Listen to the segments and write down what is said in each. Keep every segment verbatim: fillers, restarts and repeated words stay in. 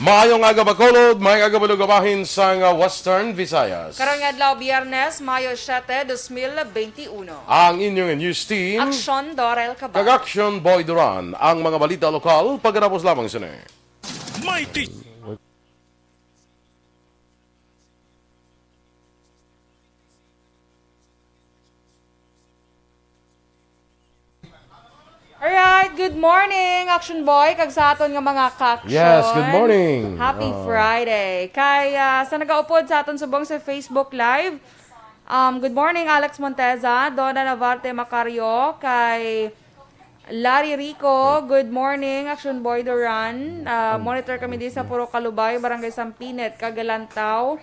Maayong aga, Bacolod, maayong aga, Balugabahin sang, ah, Western Visayas. Karon nga adlaw, Biyernes, Mayo siete, dos mil benti uno. Ang inyong news team, Aksyon Dorel Cabal. Kag Action Boy Duran, ang mga balita lokal pagkatapos lamang sini. May ti- Alright, good morning, Action Boy, kag sa aton nga mga ka-action. Yes, good morning. Happy Oh. Friday. Kay, ah, sa nagaupod sa aton subong sa Facebook Live, um, good morning, Alex Monteza, Donna Navarte Macario, kay Larry Rico, good morning, Action Boy Duran. Ah, monitor kami di sa Purok Kalubay, Barangay Sampinet, kag Galantaw.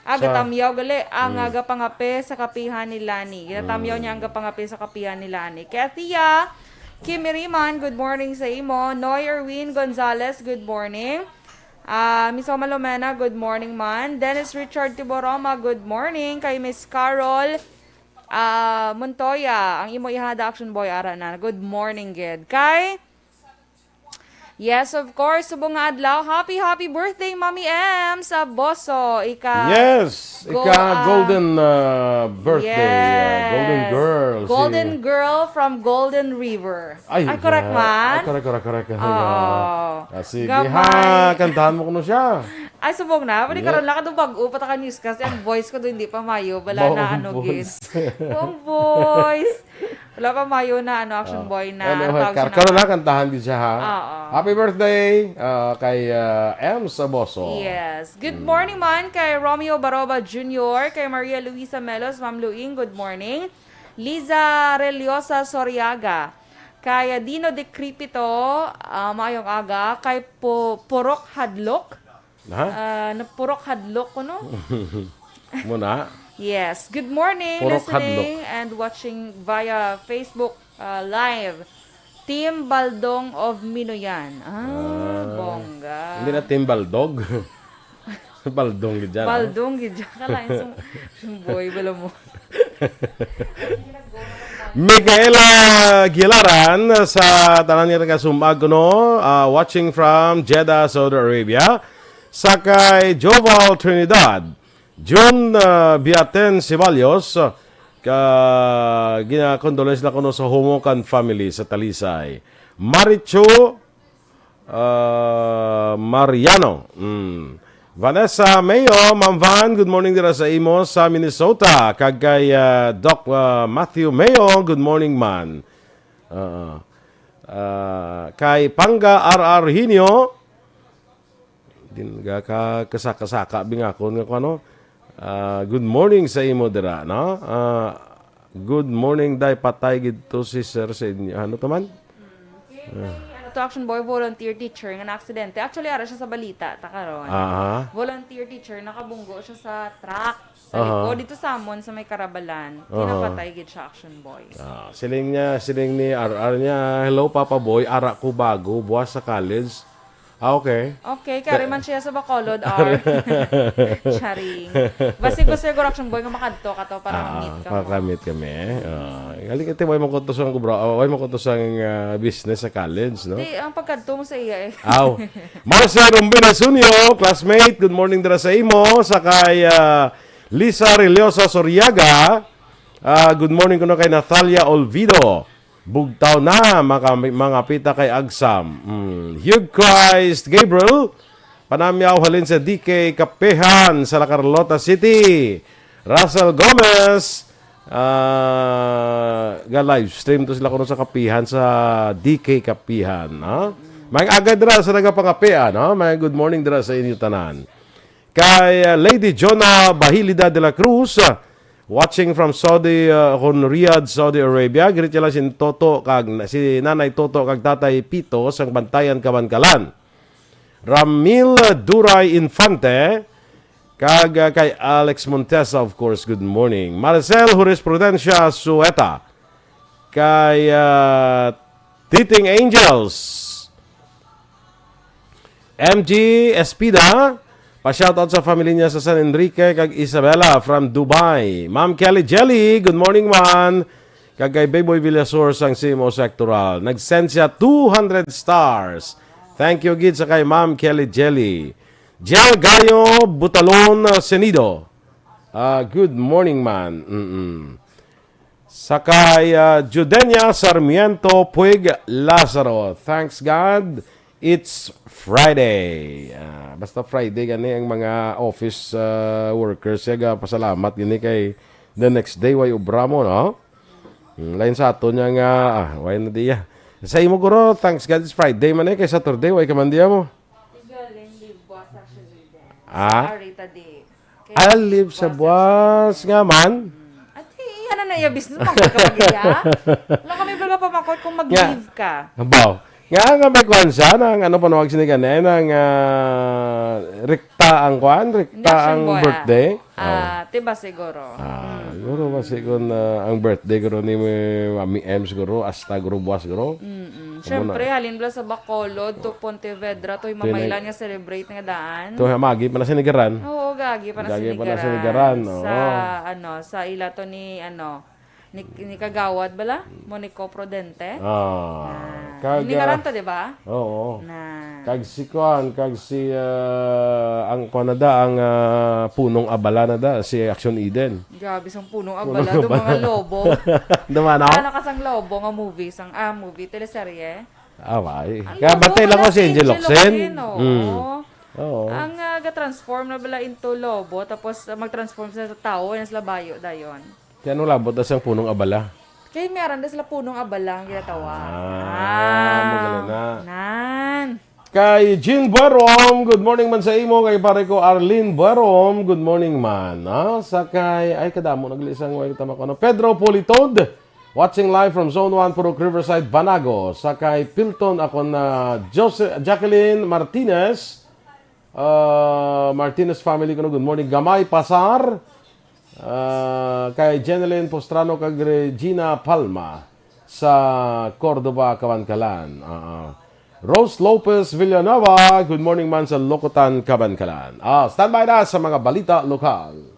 Ah, Sa gatamyaw gali ang, ah, gapangape sa kapihan ni Lani. Ginatamyaw niya ang gapangape sa kapihan ni Lani. Kathia Kimiriman, good morning sa imo. Noy Erwin Gonzalez, good morning. Ah, Miss Oma Lomena, good morning man. Dennis Richard Tiboroma, good morning. Kay Miss Carol, ah, Montoya, ang imo ihada, Action Boy, ara na. Good morning, gid. Kay Yes, of course. Subong nga adlaw. Happy, happy birthday, Mami M, sa Boso. Ika Yes, go, ika ah, golden, ah, birthday, ah, golden Yes. Girl, si Golden girl from Golden River. Ay, Ay, correct ah, man? ay, correct, correct, correct. Ay, Oo. ah. Ah, sige, Gamay. ha, kantahan mo kuno siya. Ay, subong na. Pwede Yeah. karon lang ka doon bag-o, patakan news kasi ang voice ko doon hindi pa mayo. Bala Bawang na ano, voice. gid. Bawang voice. Wala pa mayo na, ano, Action Ah. Boy na, Ano, ano tawag kar-, siya karon na? na, kantahan din siya, ha? Oo. Happy birthday, ah, kay, ah, M Saboso. Yes. Good Mm. morning man kay Romeo Baroba Junior, kay Maria Luisa Melos, Ma'am Luing, good morning. Liza Reliosa Soriaga, kay Dino Decrepito, ah, maayong aga, kay Pu-, Purok Hadlok, Ha? Ah, napurok hadlok ko, no? Muna? Yes. Good morning, Purok listening hadlok. and watching via Facebook, ah, Live. Team Baldong of Minoyan. Ah, Ah. bongga. Hindi na Team Baldog. Baldong gid dyan, ah. Baldong gid dyan. Kalain sung-, sung boy, bala mo. Micaela Gilaran sa tanan nga taga Sumag kuno, ah, watching from Jeddah, Saudi Arabia. Sa kay Joval Trinidad, Jun, ah, Biaten Ceballos, ka ginakondolensya kuno sa Homokan family sa Talisay. Marichu, Ah, Mariano. Mm. Vanessa Mayo, Ma'am Van, good morning dira sa imo sa Minnesota. Kag kay, ah, Doc, ah, Matthew Mayo, good morning man. Ah, ah, kay Panga R R Hinio, din ga ka kasaka-saka bingakon nga kuno. Ah, good morning sa imo dira, no? Ah, good morning, day, patay gid to si sir sa inyo. Ano to man? Ano to, Action Boy, volunteer teacher nga na-aksidente. Actually, ara siya sa balita, ta karon. Aha. Volunteer teacher, nakabunggo siya sa truck. Sa Aha. likod, dito sa amon, sa may Karabalan. Aha. Kinapatay gid siya, Action Boy. Ah, siling niya, siling ni R R niya, "Hello, Papa Boy, ara ko bago, buwas sa college." Ah, okay. Okay, kari Ka- man siya sa Bacolod, R. Charing. Basi gusto yung Action Boy nga makadto ka to para Ah, ma-meet ka para mo. ka-meet kami. Ah, galing ito, way mo kutos ang kubra, ah, way mo kutos ang, ah, business sa college, no? Di, ang pagkadto mo sa iya eh. Aw. Marcia Rumbin Asunio, classmate, good morning dira sa imo. Sa kay, ah, Lisa Reliosa Soriaga, ah, good morning kuno kay Natalia Olvido. Bugtaw na, maka-, mangapita kay Agsam. Hmm. Hugh Christ Gabriel, panamyaw halin sa D K Kapehan sa La Carlota City. Russell Gomez, ah, ga-live stream to sila kuno sa Kapihan, sa D K Kapihan, ha? May aga dira sa nagapangapian, ha? May good morning dira sa inyo tanan. Kay, ah, Lady Jonah Bahilida de la Cruz, ah, watching from Saudi, ah, kon Riyadh, Saudi Arabia. Greet niya lang si Toto kag, si Nanay Toto kag Tatay Pito sang Bantayan, Kabankalan. Ramil Duray Infante, kag, ah, kay Alex Montesa, of course, good morning. Maricel Jurisprudencia Sueta, kay, ah, Titing Angels. M G Espida, pa-shoutout sa family niya sa San Enrique kag Isabela from Dubai. Ma'am Kelly Jelly, good morning man. Kag kay Bayboy Villasor sang C M O Sectoral. Nag-send siya two hundred stars. Thank you gid sa kay Ma'am Kelly Jelly. Jel Gayo Butalon, uh, Senido. Ah, good morning, man. Mm-mm. Sa kay, ah, Judenia Sarmiento Puig Lazaro. Thanks God, it's Friday. Ah, basta Friday gani ang mga office, ah, workers, ya ga pasalamat gani kay the next day way obra mo, no? Hmm, lain sa ato niya nga, ah, way na diya. Sa imo, guro, thanks God it's Friday man eh, kay Saturday, way ka man diya mo. Galing, di buwas actually din. Ah? Sa Arita Day. Kay I'll leave sa buwas buwas nga man. Mm. At eh, ano na iya business? Bakit ka mag-iya? Wala kami ba pamakot kung Nga. mag-leave ka? Baw. Nga nga may kwan siya, nang ano pa nawag sini ganun, nang, ah, rikta ang kwan, rikta Hindi, ang actually, ah, birthday. Oh. Ah, ti ba siguro? Ah, Mm. siguro ba siguro na ang birthday guro ni Mami M siguro, hasta guro buwas guro? Mm-mm. Amo na. Siyempre, halin bala sa Bacolod to Pontevedra, to Tinay- himamaylan nga celebrate nga daan. To, magi pa na sinigaran. Oo, gagi pa na Gagi pa na sinigaran. sinigaran, oo. Sa, ano, sa ila to ni, ano, ni, ni Kagawad bala? Monico Prudente? Ah, Ah, kag, sinigaran ah, to, di ba? Oo. Na. Kag si kuan, kag si, ah, ang kuan na da, ang, ah, punong abala na da, si Action Eden. Grabe, sang punong Punong abala, do abala. mga lobo. Dama na? Ano ka sang lobo nga movie, sang, ah, movie, teleserye? Away. Ang Kaya lobo batay lang pala ko si si Angel Angel Locsin. Locsin, oo. Mm. Oo. Ang, ah, ga-transform na bala into lobo, tapos, ah, mag-transform sila sa tao, yan sila bayo dayon. Kaya ano labot na siyang punong abala? Kay may aran na sila punong abala ang ginatawa. Ah, Ah, magaling na. nan. Kay Jean Buerom, good morning man sa imo. Kay pare ko Arlene Buerom, good morning man. Ah, sa kay, ay, kadamo, naglisang way tama ko, no? Pedro Politod, watching live from Zone one, Purok Riverside, Banago. Sa kay Pilton, ako na Jose, Jacqueline Martinez, ah, Martinez family ko, no? Good morning. Gamay Pasar, ah, kay Jeneline Postrano, kag Regina Palma sa Cordova, Kabankalan. Ah, ah. Rose Lopez Villanueva, good morning man sa Locotan, Kabankalan. Ah, standby na sa mga balita lokal.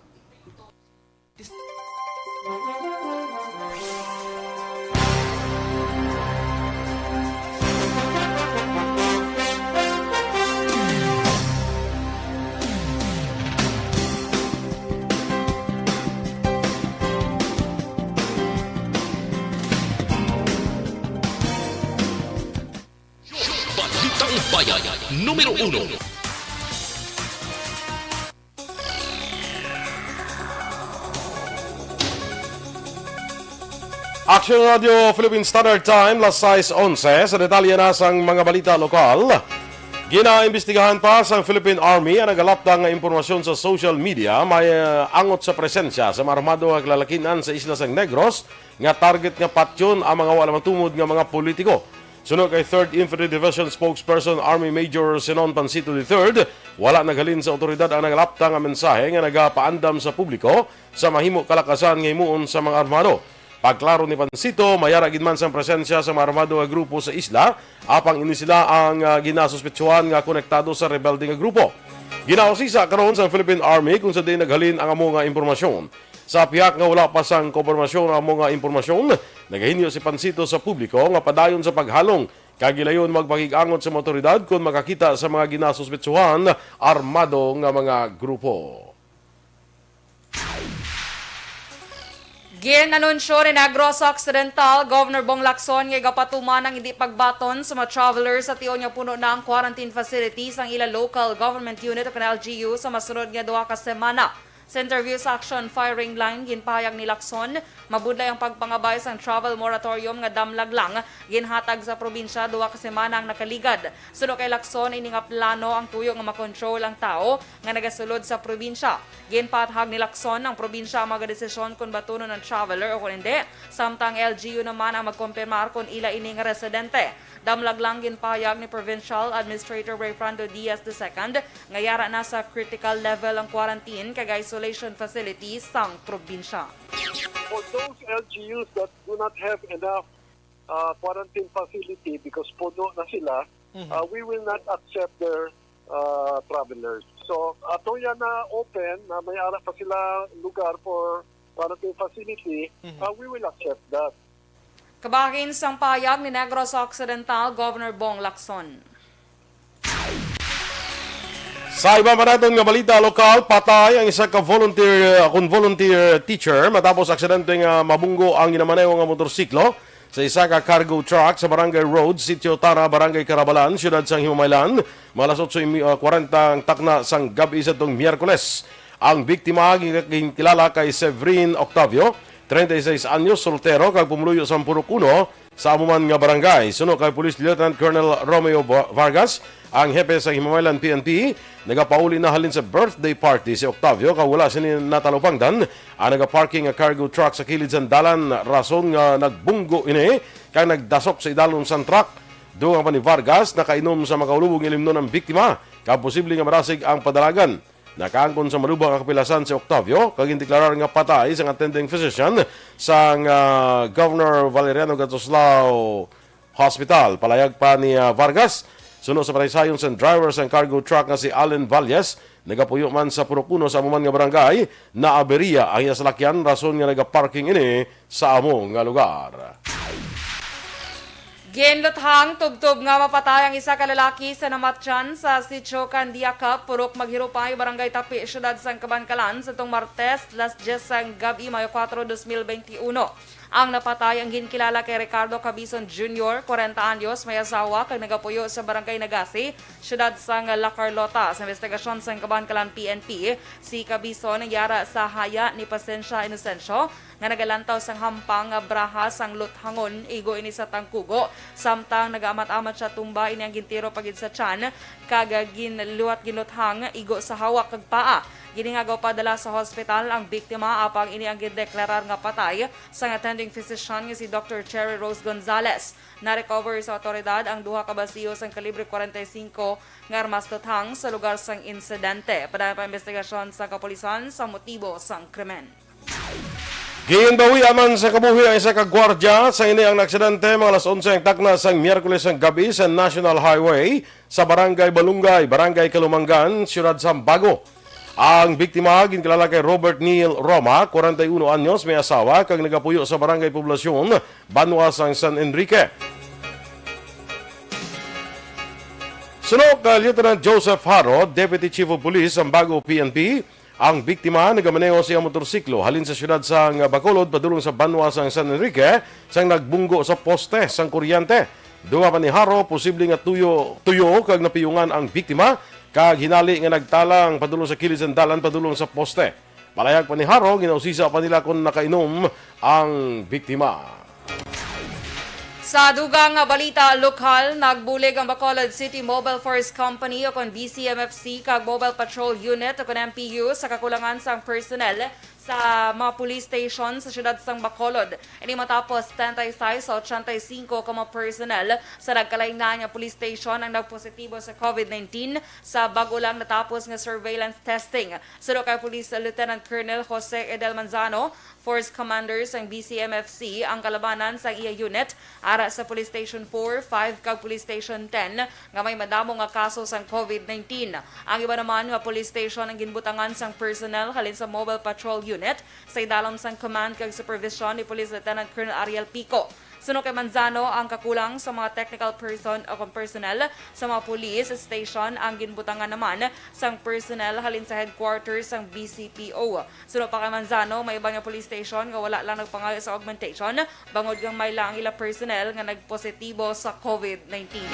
Balitang Bayan, numero uno. Action Radio Philippine Standard Time, las sais onse. Sa detalye na sang mga balita lokal, ginaimbestigahan pa sang Philippine Army ang nagalaptang nga impormasyon sa social media may, eh, angot sa presensya sa mga armado nga kalalakinan sa isla sang Negros nga target nga patyon ang mga wala matumod nga mga politiko. Suno kay Third Infantry Division Spokesperson Army Major Zenon Pancito the third, wala naghalin sa awtoridad ang nagalapta nga mensahe nga nagapaandam sa publiko sa mahimo kalakasan nga himuon sa mga armado. Pagklaro ni Pancito, may ara gid man sang presensya sa mga armado nga grupo sa isla, apang ini sila ang, ah, ginasuspetsuhan nga konektado sa rebelde nga grupo. Ginausisa karon sa Philippine Army kung sa diin naghalin ang amo nga impormasyon. Sa pihak nga wala pa sang kumpirmasyon ang amo nga impormasyon, nagahingyo si Pancito sa publiko nga padayon sa paghalong kag gilayon magpakig-angot sa mga awtoridad kon makakita sa mga ginasuspetsuhan armado nga mga grupo. Gin-anunsyo ni Negros Occidental Governor Bong Lacson nga igapatuman ang hindi pagbaton sa mga travelers sa tion nga puno na ang quarantine facility sang ila local government unit o kon L G U sa masunod nga duha ka semana. Sa interview sa Action Firing Line, ginpahayag ni Lacson, mabudlay ang pagpangabay sang travel moratorium nga damlag lang ginhatag sa probinsya duha ka semana ang nakaligad. Suno kay Lacson, ini nga plano ang tuyo nga makontrol ang tawo nga nagasulod sa probinsya. Ginpaathag ni Lacson, ang probinsya ang magadesisyon kon batunon ang traveler o kon indi, samtang L G U naman ang magkompirmar kon ila ini nga residente. Damlag lang ginpahayag ni Provincial Administrator Rayfrando Diaz the second nga yara na sa critical level ang quarantine kag isolation facilities sang probinsya. For those L G Us that do not have enough, uh, quarantine facility because puno na sila, Mhm. uh, we will not accept their, uh, travelers. So, ato yan na open, na may ara pa sila lugar for quarantine facility, Mhm. uh, we will accept that. Kabahin sang pahayag ni Negros Occidental Governor Bong Lacson. Sa iba pa naton nga balita lokal, patay ang isa ka volunteer, uh, kun volunteer teacher matapos aksidente nga mabunggo ang ginamaneho nga motorsiklo sa isa ka cargo truck sa Barangay Road, Sitio Tara, Barangay Carabalan, siyudad sang Himamaylan, mga alas otso y, uh, kwarenta ang takna sang gab-i sa tong Miyerkules. Ang biktima gin-, ginkilala kay Severin Octavio, treinta y seis anyos, soltero, kag pumuluyo sa Purok Uno, sa amo man nga barangay. Suno kay Police Lieutenant Colonel Romeo Ba-, Vargas, ang hepe sa Himamaylan P N P, nagapauli na halin sa birthday party si Octavio, kag wala sini natalupangdan ang nagaparking nga cargo truck sa kilid sang dalan, rason nga nagbunggo ini kag nagdasok sa idalom sang truck. Dugang pa ni Vargas, nakainom sa makaulubong ilimnon ang biktima, kag posible nga marasig ang padalagan. Nakaangkon sa malubha nga kapilasan si Octavio kag gindeklarar nga patay sang attending physician sang, ah, Governor Valeriano Gatsuslao Hospital. Palayag pa ni, ah, Vargas, suno sa panaysayon sang driver sang cargo truck nga si Allen Valles, nagapuyo man sa Purok Uno sa amo man nga barangay, naaberiya ang iya salakyan rason nga nagaparking ini sa amo nga lugar. Ginluthang tubtob nga mapatay ang isa ka lalaki sa namatyan sa Sitio Candiaca, Purok Maghirupay, Barangay Tapi, Siyudad sang Kabankalan, sa tong Martes, las diyes sang gab-i, Mayo kuwatro, dos mil benti uno. Ang napatay ang ginkilala kay Ricardo Cabison Junior, kwarenta anyos, may asawa, kag nagapuyo sa Barangay Nagasi, Siyudad sang La Carlota. Sa investigasyon sang Kabankalan P N P, si Cabison yara sa haya ni Pasensia Inocencio, nga nagalantaw sang hampang nga braha sang luthangon, igo ini sa tangkugo. Samtang nagaamat-amat siya tumba, ini ang gintiro pa gid sa tiyan, kag ginluwat ginluthang igo sa hawak kag paa. Ginhingagaw pa dala sa hospital ang biktima, apang ini ang gindeklarar nga patay sang attending physician nga si Doctor Cherry Rose Gonzalez. Na-recover sa awtoridad ang duha ka basiyo sang kalibre kwarenta y singko nga armas luthang sa lugar sang insidente. Padayon pa investigasyon sa kapulisan sa motibo sang krimen. Ginbawian man sa kabuhi ang isa ka gwardya sa ini ang aksidente, mga alas onse ang takna sang Miyerkules ang gabi sa National Highway sa Barangay Balungay, Barangay Kalumangan, Siyudad Sambago. Ang biktima ginkilala kay Robert Neil Roma, kwarenta y uno anyos, may asawa kag nagapuyo sa Barangay Poblacion, banwa sang San Enrique. Suno kay Lieutenant Joseph Haro, Deputy Chief of Police, Sambago P N P, ang biktima nagamaneho sa iyang motorsiklo halin sa siyudad sang Bacolod padulong sa banwa sang San Enrique, sang nagbunggo sa poste sang kuryente. Dugang pa ni Haro, posible nga tuyo, tuyo kag napiyungan ang biktima, kag hinali nga nagtalang padulong sa kilid sang dalan padulong sa poste. Palayag pa ni Haro, ginausisa pa nila kon nakainom ang biktima. Sa dugang nga balita lokal, nagbulig ang Bacolod City Mobile Force Company o kon B C M F C kag Mobile Patrol Unit o kon M P U sa kakulangan sang personnel sa mga police station sa siyudad sang Bacolod. Ini matapos setenta y seis sa ochenta y cinco ka mga personnel sa nagkalain-lain nga police station ang nagpositibo sa COVID nineteen sa bag-o lang natapos nga surveillance testing. Suno kay Police Lieutenant Colonel Jose Edel Manzano, Force Commander sang B C M F C ang kalabanan sang iya unit ara sa Police Station four, five kag Police Station ten nga may madamo nga kaso sang COVID nineteen. Ang iba naman nga police station ang ginbutangan sang personnel halin sa Mobile Patrol Unit sa idalom sang command kag supervision ni Police Lieutenant Colonel Ariel Pico. Suno kay Manzano, ang kakulang sa mga technical person o kon personnel sa mga police station ang ginbutangan naman sang personnel halin sa headquarters sang B C P O. Suno pa kay Manzano, may iban nga police station nga wala lang nagpangayo sa augmentation bangod nga may lang ang ila personnel nga nagpositibo sa COVID nineteen.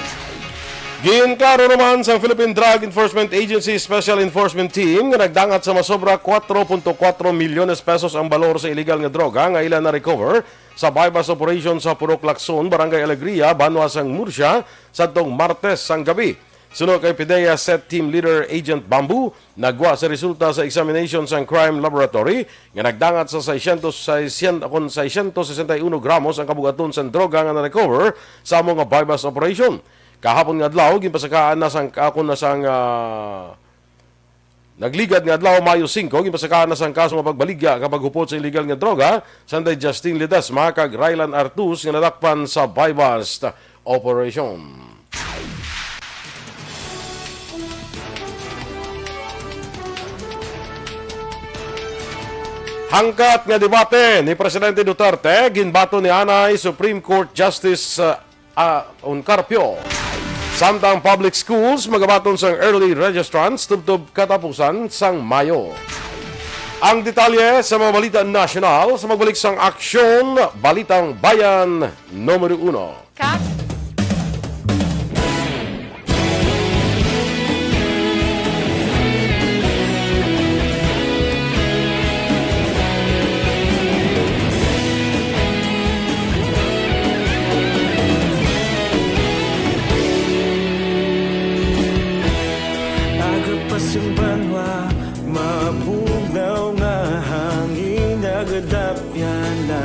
Ginklaro naman sang Philippine Drug Enforcement Agency Special Enforcement Team nga nagdangat sa masobra kuwatro punto kuwatro milyones pesos ang balor sa illegal nga droga nga ila na-recover sa buy-bust operation sa Purok Lacson, Barangay Alegria, banwa sang Murcia, sadtong Martes sang gabi. Suno kay PDEA Set Team Leader Agent Bamboo, nagwa sa resulta sa examination sang Crime Laboratory nga nagdangat sa seiscientos, seiscientos, kon seiscientos sesenta y uno gramos ang kabugaton sang droga nga na-recover sa amo nga buy-bust operation. Kahapon nga adlaw, ginpasakaan na sang, akon na sang, ah, nagligad nga adlaw, Mayo singko, ginpasakaan na sang kaso nga pagbaligya kag paghupot sa illegal nga droga, sanday Justin Ledesma kag Rylan Artus nga nadakpan sa buy-bust operation. Hangkat nga debate ni Presidente Duterte, ginbaton ni anay Supreme Court Justice, uh, uh, Oncarpio. Samtang public schools magabaton sang early registrants tubtob katapusan sang Mayo. Ang detalye sa mga balita nasyonal sa magbalik sang Aksyon, Balitang Bayan numero uno. Kat- Aga pa sing banwa, mabugnaw nga hangin nagadapyan na.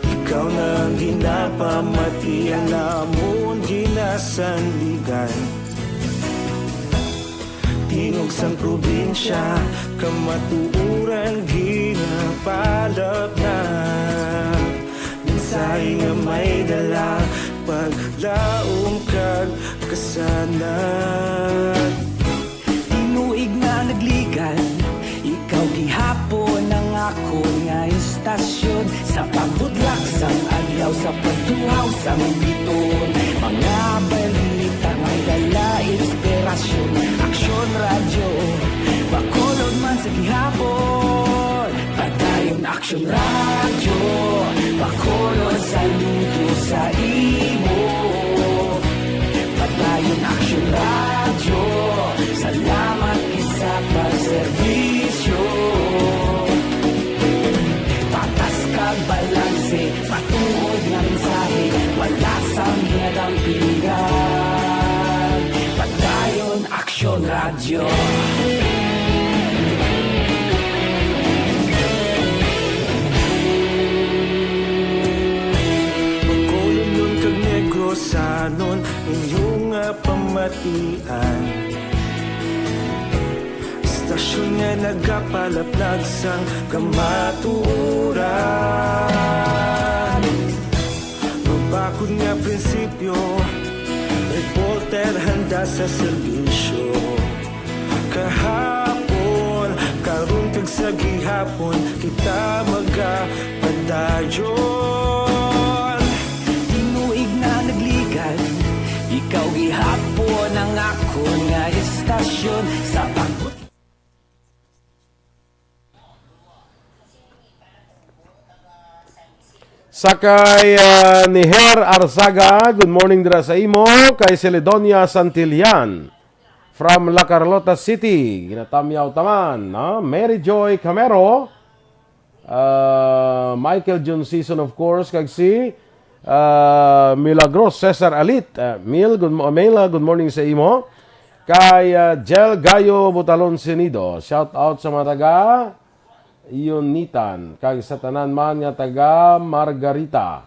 Ikaw na ang ginapamati, ang amon ginasandigan. Tingog sang probinsya, kamatuoran ginapalapnag. Mensahe nga may dala, paglaom kag kasanag. Tinuig nga nagligan, ikaw gihapon ang akon nga istasyon. Sa pagbudlak sang adlaw, sa pagtuhaw sang biton, mga balita may dala inspirasyon. Aksyon Radyo, Bacolod man sa gihapon. Padayon Aksyon Radyo, Bacolod, saludo sa imo. Padayon Aksyon Radyo, salamat gid sa pagserbisyo. Patas kag balanse, matuod nga mensahe, wala sang ginadampigan. Padayon Aksyon Radyo. Bacolodnon kag Negrosanon, inyo nga pamatian. Istasyon nga nagapalaplag sang kamatuoran. Mabakod nga prinsipyo, reporter handa sa serbisyo. Kahapon, karon kag sa gihapon, kita magapadayon. Tinuig na nagligan, ikaw gihapon ang akon nga istasyon sa pag- Sa kay, ah, ni Her Arzaga, good morning dira sa imo. Kay Celedonia Santillan from La Carlota City, ginatamyaw taman, ha? Mary Joy Camero, ah, Michael John Season, of course, kag si, ah, Milagros Cesar Alit. Ah, Mil, good mo-, Mila, good morning sa imo. Kay, ah, Jel Gayo Butalon Sinido, shout out sa mga taga Yunitan, kag sa tanan man nga taga Margarita.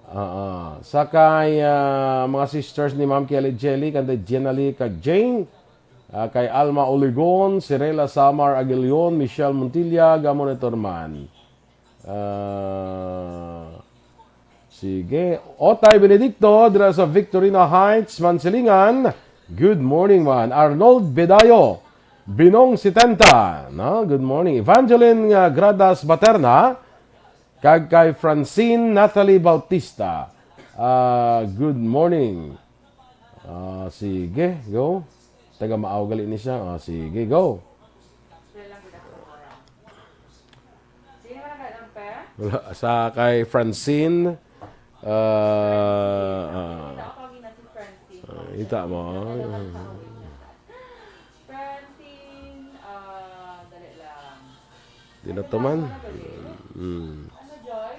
Ah, ah. Sa kay, ah, mga sisters ni Ma'am Kelly Jelly, kanda Jenally kag Jane, ah, kay Alma Oligon, Sirela Samar Aguilion, Michelle Montilla, Gamon Etorman. Ah, sige. Otay Benedicto, dira sa Victorino Heights, Mansilingan. Good morning, man. Arnold Bedayo, Binong setenta, no? Good morning. Evangeline, ah, Gradas Baterna, kag kay Francine Natalie Bautista. Ah, good morning. Ah, sige, go. Taga Maaw gali ni siya. Ah, sige, go. Wala, sa kay Francine, ah, ah, ah, ita mo. Francine, ah, dali lang. Di na to man. Mm. Ano, Joy?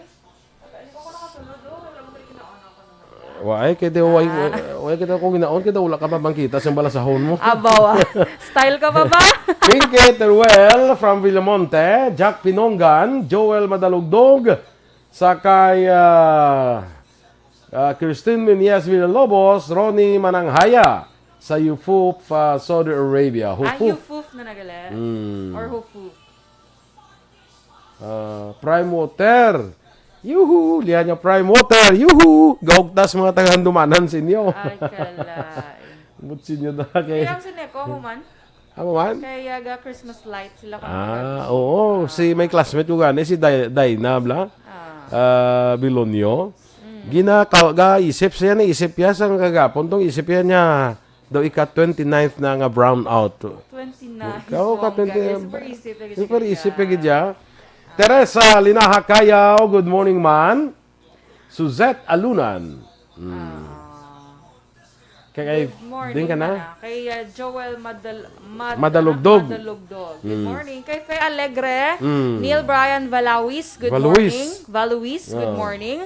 Ano ko, ako nakasunod, oh. Wala mo kay kinaon ako naman. Wa, ay, kay di, wa, Ah. wa, kay di ako ginaon, kay di wala ka pa bang kita sa balasahon mo. Abaw, ah. Style ka pa ba? Pinky Teruel from Villamonte, Jack Pinonggan, Joel Madalugdog, sa kay, ah, ah, Christine Meneses Villalobos, Ronnie Mananghaya, sa Yufuf, ah, Saudi Arabia. Ah, Hufuf. Yufuf na nagali? Mm. Or Hufuf? Ah, Prime Water. Yuhu! Liya niya Prime Water. Yuhu! Gaugtas mga taga Handumanan sa inyo. Ay, kalay. But sa inyo na kay Kaya ang sineko, amo man? Amo man? Kay, ah, ga Christmas light sila kung Ah, oo. Si may classmate ko gani, si Day-, Daina, bla? Ah. Ah, Bilonio. Mm. Ginaka-, ga-isip siya ni isip ya sang kagapon tong isip ya niya. Daw ika twenty-ninth na nga brownout. Twenty-nine. Ikaw ka bongga. Twenty. Super isip lagi Super siya. Isip lagi siya. Teresa Linaha Kayaw, good morning, man. Suzette Alunan. Hmm. Ah. Kay, kay, Good morning, din ka na? Mana. Kay, uh, Joel Madal-, Mad-, Madalugdog. Madalugdog. Good Mm. morning. Kay Fe Alegre, Mm. Neil Brian Valawis, good Valuis. morning. Valuis, good Oh. morning.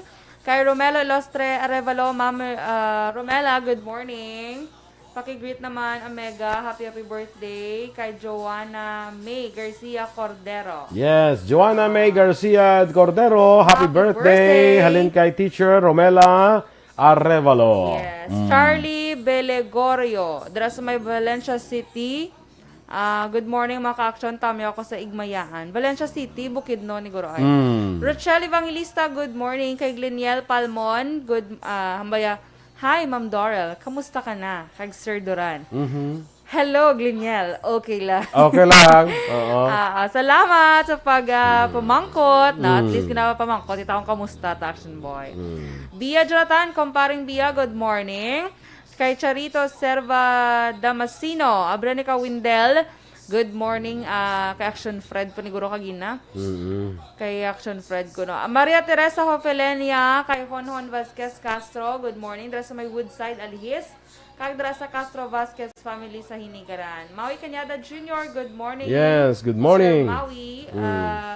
Kay Romelo Ilostre Arevalo, Ma'am, uh, Romela, good morning. Pakigreet naman, Omega, happy, happy birthday. Kay Joanna May Garcia Cordero. Yes, Joanna May Garcia Cordero, happy Happy birthday. birthday. Halin kay Teacher Romela Arevalo. Yes. Mm. Charlie Belegorio, dira sa may Valencia City. Ah, good morning, mga ka-action. Tami ako sa Igmayaan. Valencia City, Bukidnon, ni Guro ay. Mm. Rochelle Evangelista, good morning. Kay Gleniel Palmon, good, ah, hambaya. Hi, Ma'am Dorel. Kamusta ka na? Kag Sir Duran. Mhm. Hello, Gleniel. Okay lang. Okay lang. Oo. Ah, ah, salamat sa pag, ah, Mm. pamangkot. Na, at Mm. least ginapamangkot. Ito akong kamusta, ta, Action Boy. Mm. Bia Jonathan, Comparing Bia, good morning. Kay Charito Serva Damasino, Abrenica Windel, good morning, ah, kay Action Fred po ni Guro kagina. Mm-mm. Kay Action Fred ko, no. Ah, Maria Teresa Hofelenia, kay Honhon Vasquez Castro, good morning. Dira sa may Woodside, Alihis. Kag dira sa Castro Vasquez family sa Hinigaran. Maui Cañada Junior, good morning. Yes, good morning. Sir Maui, Mm. ah,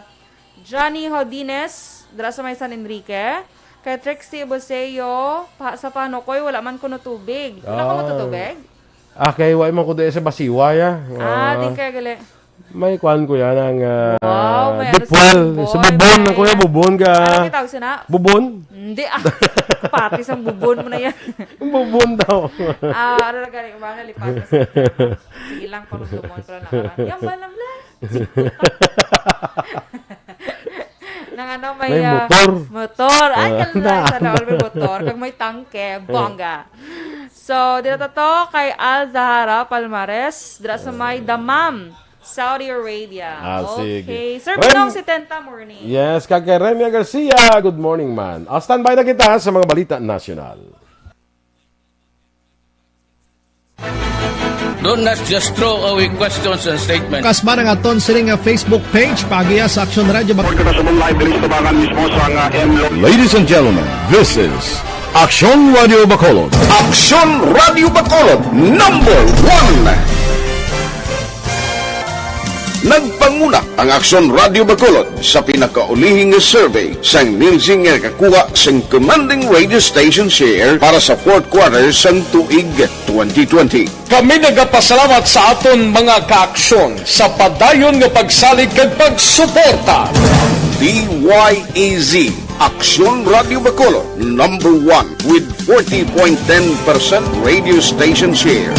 Johnny Hodines, dira sa may San Enrique. Kay Trixie Boseo, pa, sa Panukoy, wala man kuno tubig. Wala ka Ah. magtutubig? Ah, kay wa man ko diri sa Basiwa, ya. Ah, Ah, di kaya gali. may kwan ko yan, ang, ah, Wow, may ano sa Bupol. Bubon, Sa Bubon, ang kuya may Bubon ka. Ano may tawag sina? Bubon? Hindi, ah. Pati sang Bubon mo na yan. Ang Bubon daw. Ah, ano na gani, mga nalipat ko sa Sige lang, panumdumon ko lang nakaraan. Yan ba lang lang? Nang ano, may, May ah, motor. motor. Ay, Ah. kala, sana all may motor. Kag may tangke, bongga. So, dito to kay Al Zahara Palmares, dira sa may Dammam, Saudi Arabia. Ah, sige. Okay. Sir Rem- Binong, setenta morning. Yes, kag kay Remia Garcia, good morning, man. Ah, standby na kita sa mga balita nasyonal. Don't, let's just throw away questions and statements. Kasba ang aton sini nga Facebook page, paagiya sa Aksyon Radio Bacolod. Kita sa live diri sa tubangan mismo sa nga M Lo- Ladies and gentlemen, this is Aksyon Radio Bacolod. Aksyon Radio Bacolod, number one. Nagpanguna ang Aksyon Radio Bacolod sa pinakaulihi nga survey sang Nielsen nga nakakuha sang commanding radio station share para sa fourth quarter sang tuig twenty twenty. Kami nagapasalamat sa aton mga kaaksyon sa padayon nga pagsalig kag pagsuporta. D Y E Z, Aksyon Radio Bacolod, number one with forty point ten percent radio station share.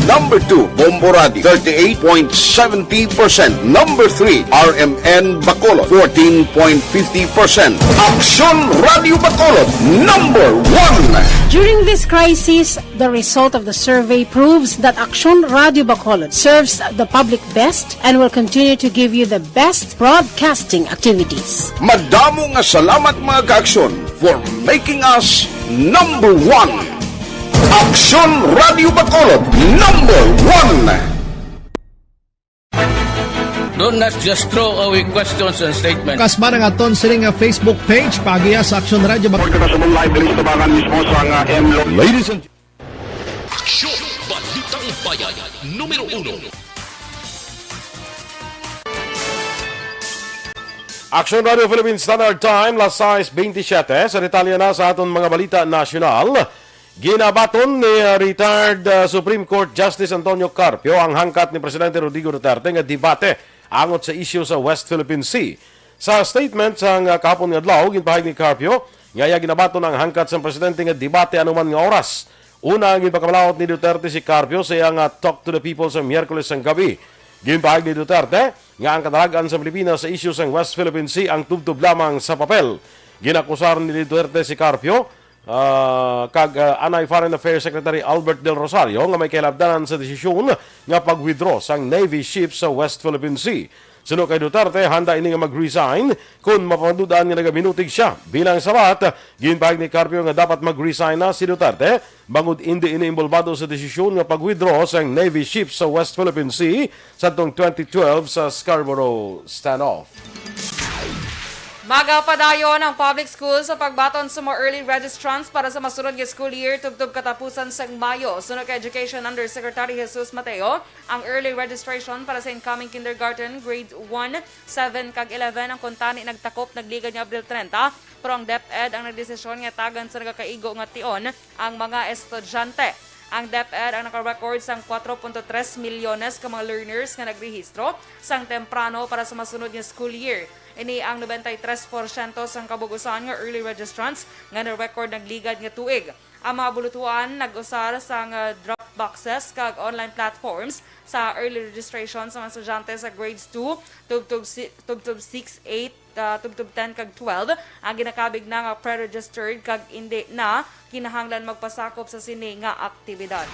Number two, Bombo Radio, thirty-eight point seventy percent. Number three, R M N Bacolod, fourteen point fifty percent. Aksyon Radio Bacolod, number one. During this crisis, the result of the survey proves that Aksyon Radio Bacolod serves the public best and will continue to give you the best broadcasting activities. Madamo nga salamat, mga kaaksyon, for making us number one. Aksyon Radio Bacolod, number one. Don't, let's just throw away questions and statements. Kasba ang aton sini nga Facebook page, paagiya sa Aksyon Radio Bacolod. Kita sa live diri sa tubangan mismo sa nga M Lo- Ladies and Aksyon, Balitang Bayan, numero uno. Aksyon Radio Philippine Standard Time, las sais bentisiete. Sa detalye na sa aton mga balita nasyonal, ginabaton ni, uh, retired, uh, Supreme Court Justice Antonio Carpio ang hangkat ni Presidente Rodrigo Duterte nga debate angot sa isyu sa West Philippine Sea. Sa statement sang, uh, kahapon nga adlaw, ginpahayag ni Carpio nga iya ginabaton ang hangkat sang presidente nga debate anuman nga oras. Una, ang ginpakamalaut ni Duterte si Carpio sa iya nga Talk to the People sa Miyerkules sang gabi. Ginpahayag ni Duterte nga ang kadalagan sa Pilipinas sa isyu sang West Philippine Sea ang tubtob lamang sa papel. Ginakusar ni Duterte si Carpio, ah, kag, ah, anay Foreign Affairs Secretary Albert Del Rosario nga may kailabdanan sa desisyon nga pag-withdraw sang Navy ship sa West Philippine Sea. Suno kay Duterte, handa ini nga mag-resign kon mapamatud-an nga nagaminutig sia. Bilang sabat, ginpahayag ni Carpio nga dapat mag-resign na si Duterte bangod indi ini inbolbado sa desisyon nga pag-withdraw sang Navy ship sa West Philippine Sea sadtong twenty twelve sa Scarborough standoff. Magapadayon ang public school sa pagbaton sa mga early registrants para sa masunod nga school year tubtob katapusan sang Mayo. Suno kay Education Undersecretary Jesus Mateo, ang early registration para sa incoming kindergarten, grade one, seven, kag eleven ang kuntani nagtakop nagligad nga Abril trenta, pero ang DepEd ang nagdesisyon nga tagan sa nagakaigo nga tion ang mga estudyante. Ang DepEd ang naka-record sang kuwatro punto tres milyones ka mga learners nga nagrehistro sang temprano para sa masunod nga school year. Ini ang nobenta y tres porsyento sang kabug-usan nga early registrants nga na-record nagligad nga tuig. Ang mga bulutuan nag-usar sang, ah, drop boxes kag online platforms sa early registration sa mga estudyante sa grades two tubtob si-, tubtob six, eight, ah, tubtob ten kag twelve ang ginakabig na nga pre-registered kag indi na kinahanglan magpasakop sa sini nga aktibidad.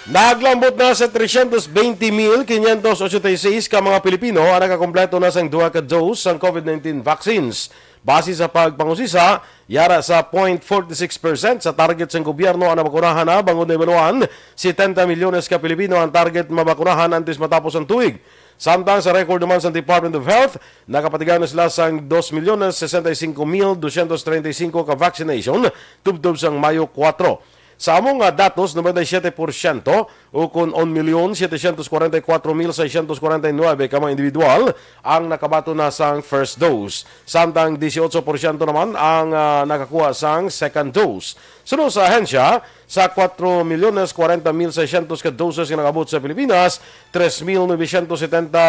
Naglambot na sa trescientos veinte mil quinientos ochenta y seis ka mga Pilipino ang nakakompleto na sang duha ka dose sang COVID nineteen vaccines. Base sa pagpangusisa, yara sa point forty six percent sa target sang gobyerno ang nabakunahan na, bangod naibaluan, setenta milyones ka Pilipino ang target mabakunahan antes matapos ang tuig. Samtang sa record naman sa Department of Health, nakapatigay na sila sang dos milyones sesenta y cinco mil doscientos treinta y cinco ka vaccination tubtob sang Mayo kuwatro. Sa amo nga datos, noventa y siete porsyento, o kon un milyon setecientos kwarenta y kuwatro mil seiscientos kwarenta y nuebe ka mga individual ang nakabaton na sang first dose, samtang dieciocho porsyento naman ang, ah, nakakuha sang second dose. Suno sa ahensya, sa kuwatro milyones kwarenta mil seiscientos ka doses nga nag-abot sa Pilipinas, tres mil novecientos setenta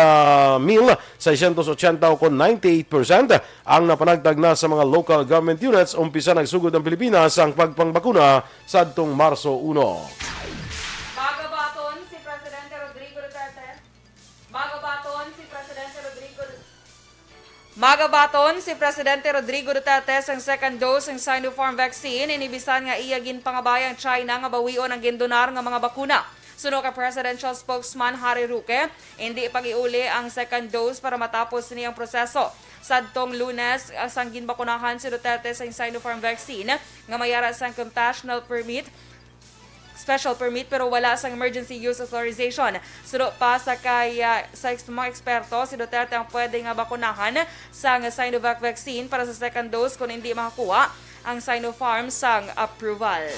mil seiscientos ochenta, o kon ninety-eight percent, ang napanagtag na sa mga local government units. Umpisa nagsugod ang Pilipinas sang pagpangbakuna sadtong Marso uno. Magabaton si Presidente Rodrigo Duterte. Magabaton si Presidente Rodrigo Magabaton si Presidente Rodrigo Duterte sang second dose sang Sinopharm vaccine, ini bisan nga iya ginpangabay ang China nga bawion ang gindonar nga mga bakuna. Suno kay Presidential Spokesman Harry Roque, indi pag-iuli ang second dose para matapos sini ang proseso. Sadtong Lunes, ah, sang ginbakunahan si Duterte sa Sinopharm vaccine nga may ara sang compassional permit, special permit, pero wala sang emergency use authorization. Suno pa sa kay, ah, sa ex-, mga eksperto, si Duterte ang pwede nga bakunahan sang Sinovac vaccine para sa second dose kon hindi makakuha ang Sinopharm sang approval.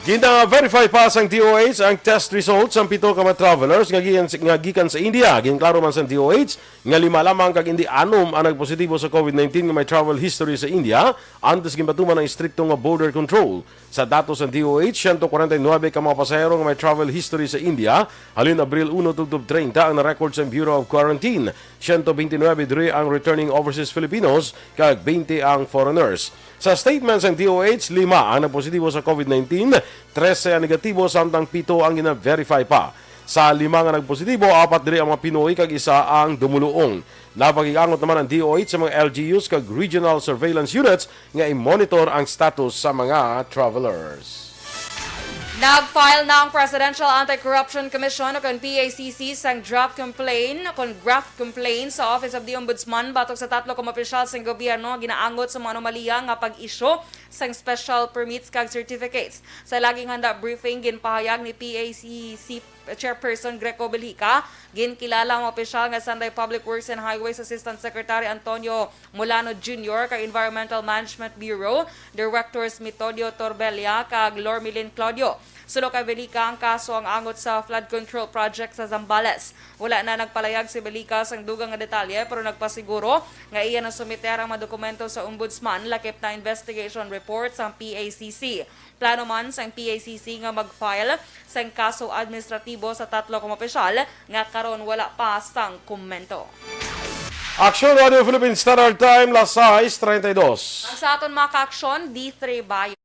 Gina-verify pa sang D O H ang test results sang pito ka mga travelers nga gikan, nga gikan sa India. Ginklaro man sang D O H nga lima lamang kag indi anom ang nagpositibo sa COVID nineteen nga may travel history sa India antes ginpatuman ang istrikto nga border control. Sa datos sang D O H, siyento kwarenta y nuebe ka mga pasahero nga may travel history sa India halin Abril uno tubtob treinta ang na-record sa Bureau of Quarantine. Siyento bente nuebe diri ang returning overseas Filipinos kag bente ang foreigners. Sa statement sang D O H, lima ang nagpositibo sa COVID nineteen, trese ang negatibo, samtang pito ang gina-verify pa. Sa lima nga nagpositibo, apat diri ang mga Pinoy kag isa ang dumuluong. Napakig-angot naman ang D O H sa mga L G Us kag regional surveillance units nga i-monitor ang status sa mga travelers. Nag-file na ang Presidential Anti-Corruption Commission o kon P A C C sang draft complaint o kon graft complaint sa Office of the Ombudsman batok sa tatlo ka mga opisyal sang gobyerno nga ginaangot sa mga anomalya nga pag-issue sang special permits kag certificates. Sa laging handa briefing, ginpahayag ni P A C C Chairperson Greco Belhica, ginkilala ang opisyal nga sanday Public Works and Highways Assistant Secretary Antonio Molano Junior kag Environmental Management Bureau Directors Metodio Torbella kag Lormilin Claudio. Suno kay Belhica, ang kaso ang angot sa flood control project sa Zambales. Wala na nagpalayag si Belhica sang dugang nga detalye, pero nagpasiguro nga iya nasumiter ang mga dokumento sa Ombudsman lakip na investigation report sang P A C C. Plano man sang P A C C nga mag-file sang kaso administratibo sa tatlo ka mga opisyal nga karon wala pa sang komento. Aksyon Radio Philippine Standard Time, las sais treinta y dos. Ang sa aton mga kaaksyon, D three Bayo.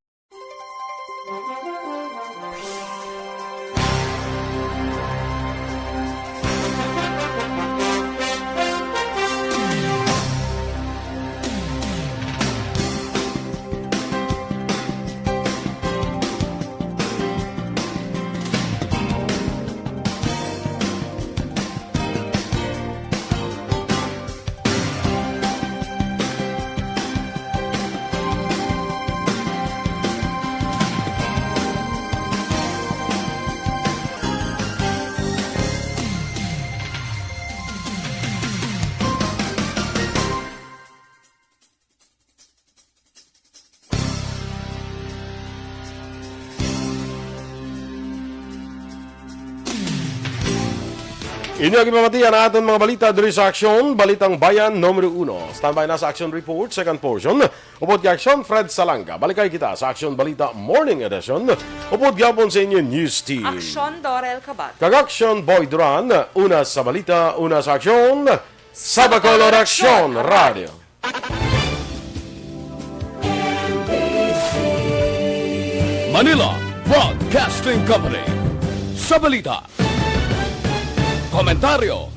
Inyo gipamatian ang aton mga balita diri sa Aksyon, Balitang Bayan numero uno. Standby na sa Aksyon Report, second portion. Upod kay Aksyon Fred Salanga, balikay kita sa Aksyon Balita Morning Edition. Upod gyapon sa inyo News Team. Aksyon Dorel Kabat. Kag Aksyon Boy Duran, una sa balita, una sa aksyon, sa Bacolod Aksyon Radio. Manila Broadcasting Company. Sa balita, komentaryo,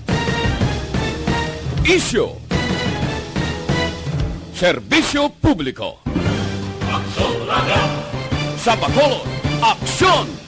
isyu, serbisyo publiko. Aksyon Radio. Sa Bacolod, aksyon!